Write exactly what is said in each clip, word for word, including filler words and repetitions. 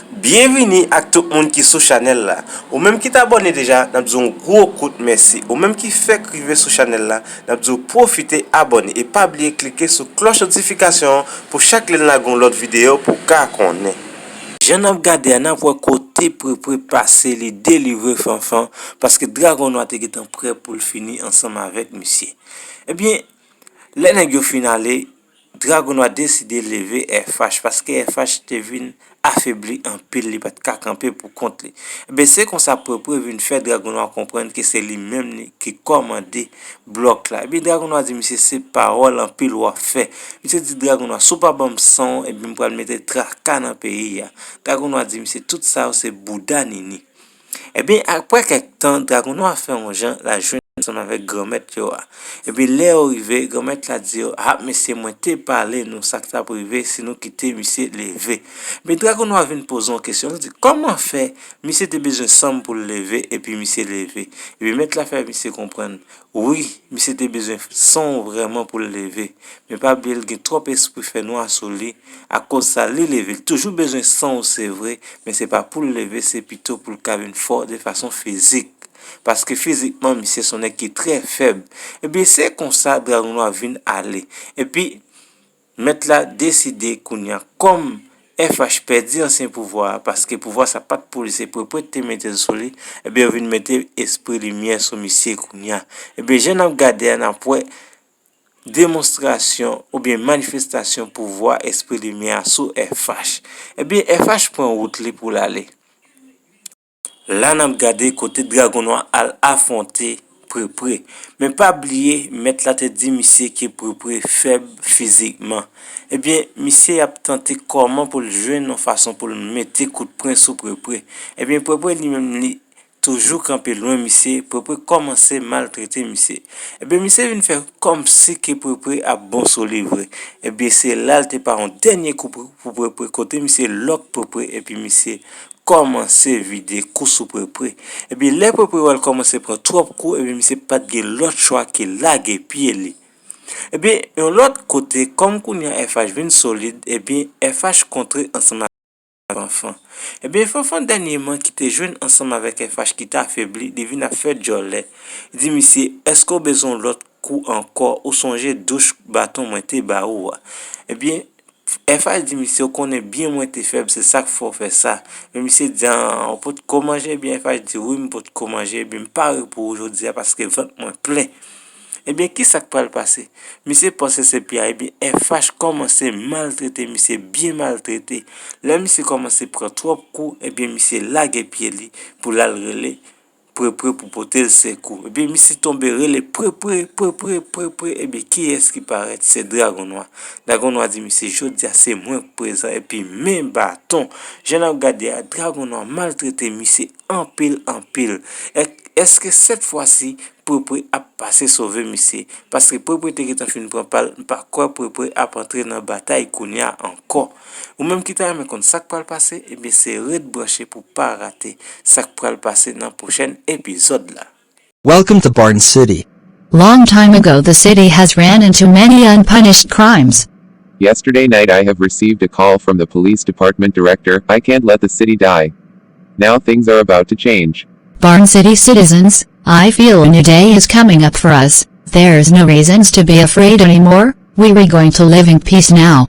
Byenvini ak tout moun ki sou chanèl la. Ou menm ki t abòne deja, n ap di w yon gwo kout mèsi. Ou menm ki fèk rive sou chanèl la, n ap di w pwofite abòne e pa bliye klike sou klòch notifikasyon an pou chak lè n lage yon lòt videyo pou w ka konnen. Jan n ap gade a, n ap wè kote Prepre pase li delivre Fanfan, paske Dragon Nwa te gentan prè pou l fini ansanm avèk misye. Ebyen, lè nèg yo fin ale, Dragon Nwa deside leve F H, paske F H te vin afebli anpil, li pa t ka kanpe pou kont li. Ebyen, se konsa Prepre vin fè Dragon Nwa konprann ke se li menm li ki kòmande blòk la. Ebyen, Dragon Nwa di misye se pawòl anpil w ap fè. Misye di Dragon Nwa, si w pa ban m san w, ebyen, m pral mete traka nan peyi a. Dragon Nwa di misye tout sa yo se bouda nini. Ebyen, apre kèk tan, Dragon Nwa fè yon jan, l al jwenn ansanm avèk granmèt yo a. Ebyen, lè yo rive, granmèt la di yo, "A, mesye, mwen te pale nou sa k t ap rive si nou kite misye leve." Ebyen, Dragon Nwa vin poze yon kesyon, l di, "Kòman fè misye te bezwen san m pou l leve, epi misye leve?" Ebyen, mèt la fè misye konprann, wi, misye te bezwen san w vrèman pou l leve. Men pa bliye, l gen twòp espri fènwa sou li. Akoz sa, li leve. Li toujou bezwen san w, se vre, men se pa pou l leve, se pito pou l ka vin fò de fason fizik. Paske fizikman, misye se yon nèg ki trè fèb. Ebyen, se konsa Dragon Nwa vin ale. Epi, mèt la deside kounye a, kòm F H pèdi ansyen pouvwa a, paske pouvwa sa pa t pou li, se Prepre te mete l sou li, ebyen, yo vin mete espri limyè sou misye kounye a. Ebyen, jan n ap gade a, n ap wè demonstrasyon oubyen manifestasyon pouvwa espri limyè a sou F H. Ebyen, F H pran wout li pou l ale. La n ap gade kote Dragon Nwa al afwonte Prepre. Men pa bliye, mèt la te di misye ke Prepre fèb fizikman. Ebyen, misye ap tante kòman pou l jwenn yon fason pou l mete kout pwen sou Prepre. Ebyen, Prepre li menm li toujou kanpe lwen misye, Prepre kòmanse maltrete misye. Ebyen, misye vin fè kòmsi ke Prepre ap bon sou li vre. Ebyen, se la l te pa yon dènye kou pou, pou Prepre, kote misye lòk Prepre, epi misye kòmanse vide kou sou Prepre. Ebyen, lè Prepre wè l kòmanse pran twòp kou, ebyen, misye pa t gen lòt chwa ke lage pye li. Ebyen, yon lòt kote, kòm kounye a F H vin solid, ebyen, F H kontre ansanm Fanfan. Ebyen, Fanfan dènyèman ki te jwenn ansanm avèk F H ki t afebli, li vin ap fè djòlè. Li di misye, "Èske w bezwen yon lòt kou ankò? Ou sonje douch baton mwen te ba ou a?" Ebyen, F H di misye, "Ou konnen byen mwen te fèb, se sa k fè w fè sa." Men misye di, "A, ou potko manje?" Ebyen, F H di, "Wi, m potko manje, ebyen, m pare pou ou jodi a paske vant mwen plen." Ebyen, ki sa k pral pase? Misye panse se pye a, ebyen, F H kòmanse maltrete misye, byen maltrete. Lè misye kòmanse pran twòp kou, ebyen, misye lage pye li pou l al rele Prepre pou pote l sekou. Ebyen, misye tonbe rele Prepre, Prepre, Prepre. Ebyen, kiyès ki parèt? Se Dragon Nwa. Dragon Nwa di misye, "Jodi a, se mwen k prezan, epi men baton." Jan n ap gade a, Dragon Nwa maltrete misye anpil, anpil. È-, èske sèt fwa si Prepre ap pase sove misye, paske Prepre te gentan fin pran pa l, m pa kwè Prepre ap antre nan batay kounye a ankò. Ou menm ki ta renmen konn sa k pral pase, ebyen se ret branche pou w pa rate sa k pral pase nan pwochèn epizòd la. Welcome to Barton City. Long time ago, the city has ran into many unpunished crimes. Yesterday night, I have received a call from the police department director. I can't let the city die. Now things are about to change. Barton City citizens, I feel a new day is coming up for us. There's no reasons to be afraid anymore. We are going to live in peace now.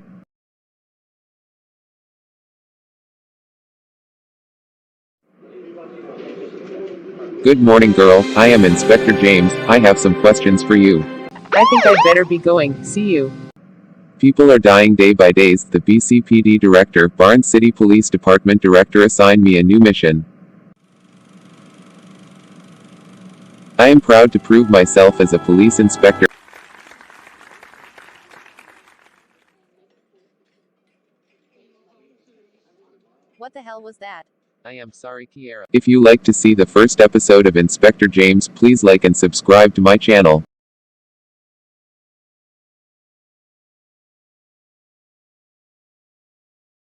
Good morning, girl. I am Inspector James. I have some questions for you. I think I'd better be going. See you. People are dying day by days. The B C P D director, Barton City Police Department director, assigned me a new mission. I am proud to prove myself as a police inspector. What the hell was that? I am sorry, Kiera. If you like to see the first episode of Inspector James, please like and subscribe to my channel.